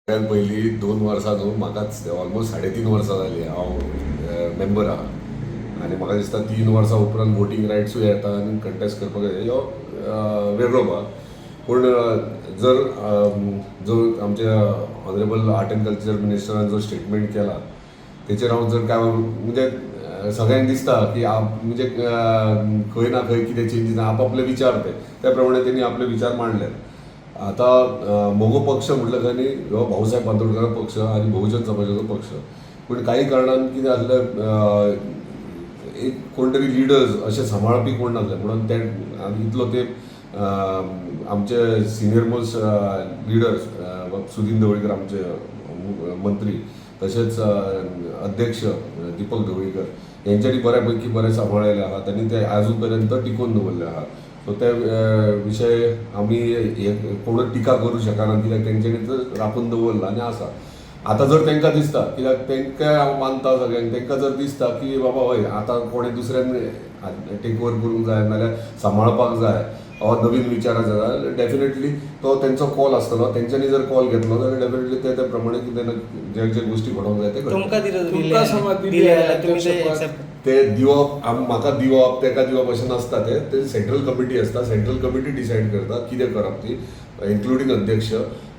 सगळ्यात पयलीं 2 वर्सां न्हू, म्हाकाच ऑलमोस्ट 3.5 वर्सां जालीं हांव मेंबर आहा आनी म्हाका दिसता 3 वर्सां उपरांत वोटींग रायट्सूय येता आनी कंटेस्ट करपाक ह्यो वेगळो भाग. पूण जर जो आमच्या ऑनरेबल आर्ट एंड कल्चर मिनिस्टरान जो स्टेटमेंट केला, तेचेर हांव जर काय म्हणजे सगळ्यांक दिसता की म्हणजे खंय ना खंय कितें चेंजीस, आपआपले विचार ते त्या प्रमाणे तेणी आपले विचार मांडले. आता मगो पक्ष म्हटलं काय न्ही, हो भाऊसाहेब बांदोडकर पक्ष आनी बहुजन समाजाचो पक्ष. पूण काही कारणान कितें जालें, एक कोण तरी लिडर्स अशे सांबाळपी कोण नासले म्हणून ते आनी इतलो तेंप आमचे senior most leaders Sudin Dhavalikar, आमचे मंत्री, तशेंच अध्यक्ष दीपक ढवळीकर यांच्यानी बऱ्यापैकी बरें सांबाळलेलें आहा. त्यांनी ते अजून पर्यंत टिकोवन दवरले आहा. सो ते विशय आमी हे कोणूच टिका करूं शकना, कित्याक तेंच्यांनी तो राखून दवरला आनी आसा. आतां जर तांकां दिसता, कित्याक तांकां हांव मानता सगळ्यांक, तांकां जर दिसता की बाबा हय, आतां कोणें दुसऱ्यान टेक ओवर करूंक जाय नाल्यार सांबाळपाक जाय वा नवीन विचार आसा जाल्यार डेफिनेटली तो तेंचो कॉल आसतलो. तेंच्यांनी जर कॉल घेतलो जाल्यार डेफिनेटली ते त्या प्रमाणे कितें ना जे जे गोश्टी घडोवंक जाय ते घडटले. तुमकां दिले तुमकां समज दिले दिले जाल्यार तुमी ते अध्यक्षपद. एक्सेप्ट ते दिवप, म्हाका दिवप, तेका दिवप अशें नासता. ते ते सेंट्रल कमिटी आसता. सेंट्रल कमिटी डिसायड करता कितें करप ती, इन्क्लुडींग अध्यक्ष.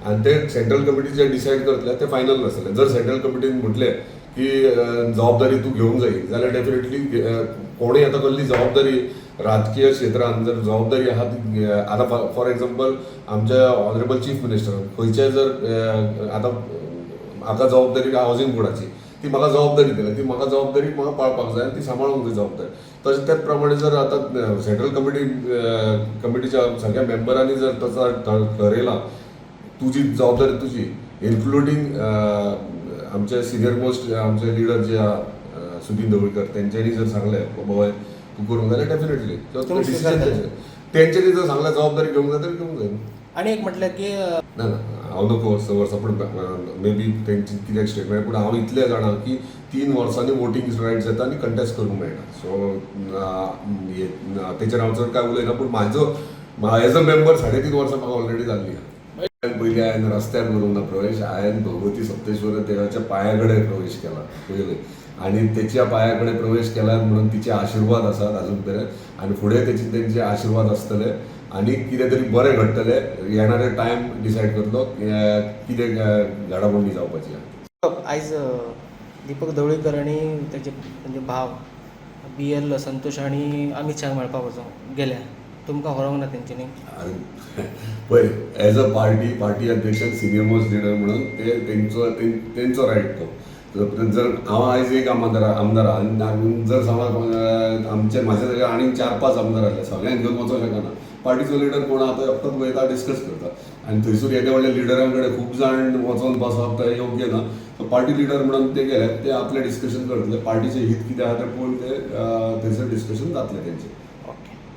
आनी ते सेंट्रल कमिटी जे डिसायड करतले ते फायनल नासतले. जर सेंट्रल कमिटीन म्हटलें की जबाबदारी तूं घेवंक जाय जाल्यार डेफिनेटली कोणूय आतां कसली जबाबदारी राजकीय क्षेत्रान जर जबाबदारी आहा ती आतां फॉर एक्झाम्पल आमच्या ऑनरेबल चीफ मिनिस्टर खंयचे जर आतां म्हाका जबाबदारी हावजींग बोर्डाची, ती म्हाका जबाबदारी दिल्या, ती म्हाका जबाबदारी म्हाका पाळपाक जाय आनी ती सांबाळूंक जाय जबाबदारी. तशें त्याच प्रमाणे जर आतां सेंट्रल कमिटीच्या सगळ्या मेंबरांनी जर तसो ठरयलां, तुजी जबाबदारी तुजी, इन्क्लुडींग आमचे सिनियर मोस्ट आमचे लिडर जे आहा सुदीन ढवळीकर, तेंच्यांनी जर सांगलें बाबा हय, तूं करूंक जाल्यार डेफिनेटली तुमी डिसिजन स्विकारतले. तेंच्यांनी जर सांगलें जबाबदारी घेवंक जाय तर घेवंक जाय. आनी एक म्हटल्यार की ना ना, हांव नको 6 वर्सां, पूण मे बी तेंची कितें स्टेटमेंट, पूण हांव इतलें जाणा की 3 वर्सांनी वोटींग रायट्स येता आनी कंटेस्ट करूंक मेळटा. सो तेचेर हांव चड कांय उलयना, पूण म्हाजो एज अ मेंबर 3.5 वर्सां म्हाका ऑलरेडी जाल्ली आहा. पयलीं हांवें रस्त्यार करूंक ना प्रवेश, हांवें भगवती सप्तेश्वर देवाच्या पांया कडेन प्रवेश केला पयलीं आनी तेच्या पांया कडेन प्रवेश केला म्हणून तिचे आशिर्वाद आसात अजून पर्यंत आनी फुडें तेचे तेंचे आशिर्वाद आसतले आनी कितें तरी बरें घडटलें. येणारे टायम डिसायड करतलो कितें घडामोडी जावपाची आहा. आयज दीपक ढवळीकर आनी तेजे तेंचे भाव बी एल संतोष आनी अमित शाह मेळपाक वचोंक गेल्या, तुमकां व्हरोंक ना तेंच्यांनी? आनी पळय, एज अ पार्टी पार्टी अध्यक्ष, सिनियर मोस्ट लिडर म्हणून ते तेंचो तेंचो रायट तो. जर हांव आयज एक आमदार आमदार आहा आनी जर समज आमचे म्हाज्या जाग्यार आनीक चार पांच आमदार आसले, सगळ्यांक घेवन वचोंक शकना. पार्टीचो लिडर कोण आहा तो एकटोच वयता, डिस्कस करता आनी थंयसर येदे व्हडल्या लिडरां कडेन खूब जाण वचोन बसप तें योग्य ना. सो पार्टी लिडर म्हणून ते गेले, ते आपलें डिस्कशन करतले, पार्टीचें हित कितें आहा तें पळोवन ते थंयसर डिस्कशन जातलें तेंचें.